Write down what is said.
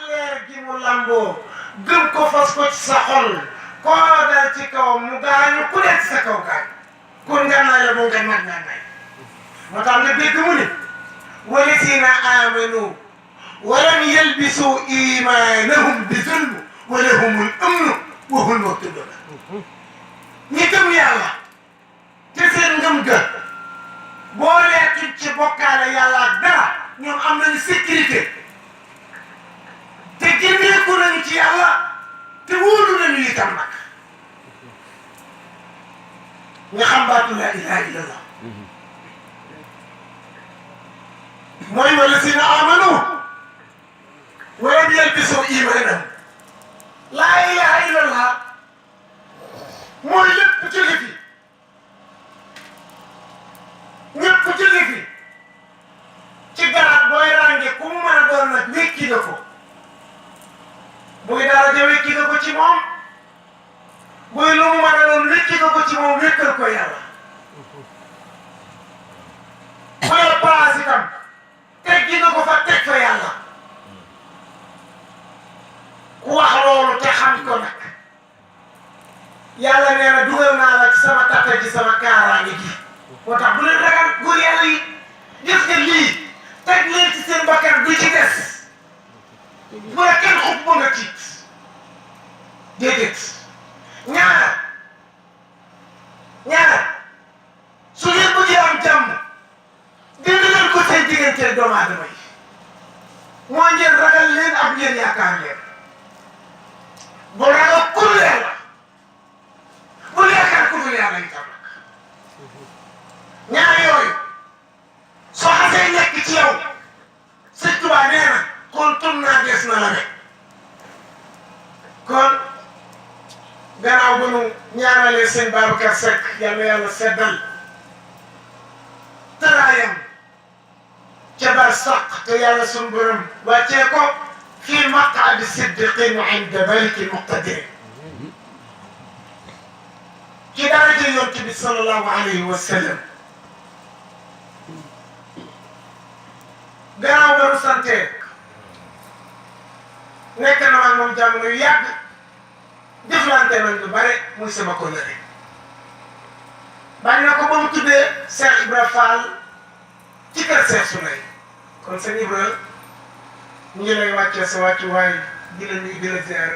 leer gi mu lamboo gëm ko fas ko ci sa xol koo dal ci kaw mu gaañu ku nekk ci sa kaw gaañu kon ngànnaay la boo nga nag ngànnaay moo tax nga dégg mu ni walladina amanu walam yalbisu imanahum bi zulm wa lahumul amnu wa hum muhtadun ñi gëm yàlla te seen ngëm ga boo leetuñ ci bokkaale yàlla ak dara ñoom am nañu sécurité te génneeku nañu ci yàlla te wóolu nañu itam nag nga xam baatu laa ilaha illallah mooy walladina amanu walam yalbisu imanahum laa ilaha illallah mooy lépp jóge fi ñëpp jóge fi ci garaat booy rànge ku mu mën a doon nag wékki nga ko buy dara ja wékki nga ko ci moom buy lu mu mën a doon wékki nga ko ci moom wékkal ko yàlla buy place itam teggi nga ko fa teg fa yàlla ku wax loolu te xam ko nag yàlla nee na dugal naa la ci sama tata ji sama kaaraange gi moo tax bu leen ragal góor yàlla yi gis nga lii teg leen ci seen bakkan du ci des bu la kenn xub ba nga tiit déedéet ñaar su ngeen bëggee am jàmm dindi leen ko seen diggante doomu aadama yi moo ngeen ragal leen ak ngeen yaakaar leen bu ragal ku dul yàlla bul yaakaar ku dul yàlla itam nag ñaar yooyu soo xasee nekk ci yow Sëñ Tuubaa nee na kon tun naa des na la rek kon gannaaw ba nu ñaanalee sëñ Babacar Seck yal na yàlla seddal tëraayam ca barsàq te yàlla sunu borom wàccee ko fii maqaadi siddiqin inda malikin muqtadir ci daraja Yonent bi sallallahu alayhi wa sallam gannaaw ba nu santee nekk na ak moom jamono yu yàgg jëflante nañ lu bare muy sama kóllëre bañ na ko ba mu tuddee Cheikh Ibra Fall ci kër Cheikh Souley kon sëñ Ibra ñu ngi lay wàccee sa wàccuwaay di la nuyu di la ziar